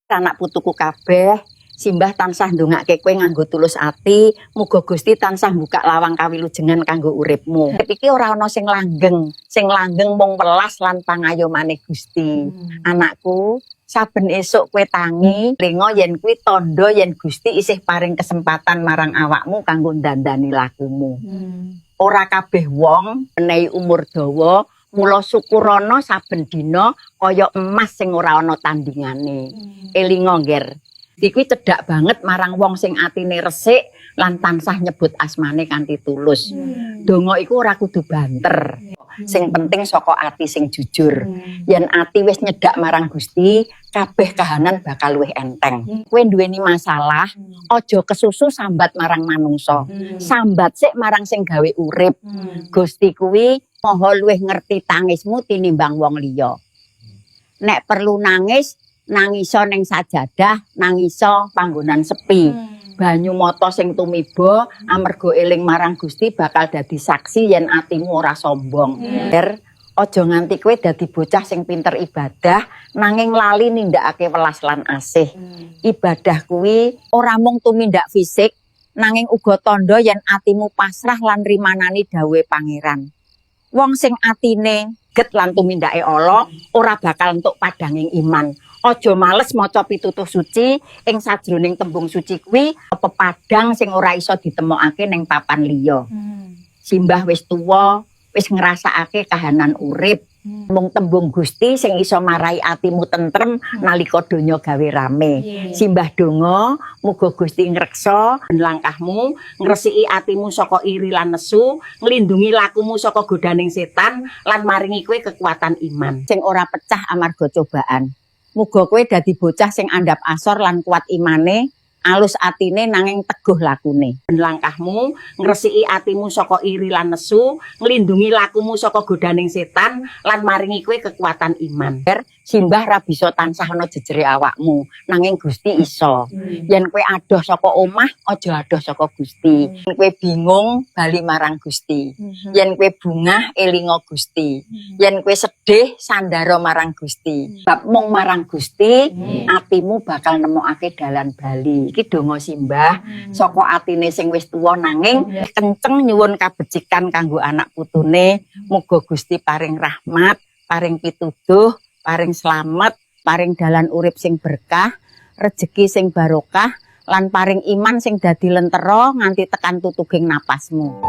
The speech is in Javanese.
Anak putuku kabeh, Simbah tansah ndongake kowe nganggo tulus ati, muga Gusti tansah buka lawang kawilujengan kanggo uripmu. Iki ora ana sing langgeng, sing langgeng mung welas lan pangayomane Gusti. Anakku, saben esuk kowe tangi, lengo yen kuwi tandha yen Gusti isih paring kesempatan marang awakmu kanggo ndandani lakumu. Ora kabeh wong menehi umur dawa, mula syukurana saben dina kaya emas sing ora ana tandingane. Elinga, Ngger. Iki cedhak banget marang wong sing atine resik lan tansah nyebut asmane kanthi tulus. Donga iku ora kudu banter. Sing penting saka ati sing jujur. Yen ati wis nyedak marang Gusti, kabeh kahanan bakal luwih enteng. Kowe duweni masalah, aja kesusu sambat marang manungsa. Sambat sik marang sing gawe urip. Gusti kuwi maha luwih ngerti tangismu tinimbang wong liya. Nek perlu nangis, nangiso ning sajadah, nangiso panggonan sepi. Banyu mata sing tumiba amarga eling marang Gusti bakal dadi saksi yen atimu ora sombong. Ger, aja nganti kowe dadi bocah sing pinter ibadah nanging lali nindakake welas lan asih. Ibadah kuwi ora mung tumindak fisik, nanging uga tandha yen atimu pasrah lan rimanani dawuhe Pangeran. Wong sing atine get lan tumindake ala ora bakal entuk padanging iman. Aja males maca pitutuh suci, ing sajroning tembung suci kuwi pepadang sing ora iso ditemokake ning papan liya. Simbah wis tuwa, wis ngrasakake kahanan urip. Mung tembung Gusti sing iso marai atimu tentrem nalika donya gawe rame. Simbah donga, muga Gusti ngreksa langkahmu, ngresiki atimu saka iri lan nesu, nglindungi lakumu saka godaning setan lan maringi kowe kekuatan iman sing ora pecah amarga cobaan. Muga kowe dadi bocah sing andhap asor lan kuat imane, alus atine nanging teguh lakune. Langkahmu, ngresiki atimu saka iri lan nesu, nglindungi lakumu saka godaning setan lan maringi kowe kekuatan iman. Simbah ra bisa tansah ana jejere awakmu, nanging Gusti iso. Yen kowe adoh saka omah, aja adoh saka Gusti. Yen kowe bingung, bali marang Gusti. Yen kowe bungah, elinga Gusti. Yen kowe sedih, sandara marang Gusti. Bab mung marang Gusti, atimu bakal nemokake dalan bali. Iki donga simbah saka atine sing wis tuwa nanging kenceng nyuwun kabecikan kanggo anak putune. Muga Gusti paring rahmat, paring pituduh, paring slamet, paring dalan urip sing berkah, rejeki sing barokah, lan paring iman sing dadi lentera nganti tekan tutuging napasmu.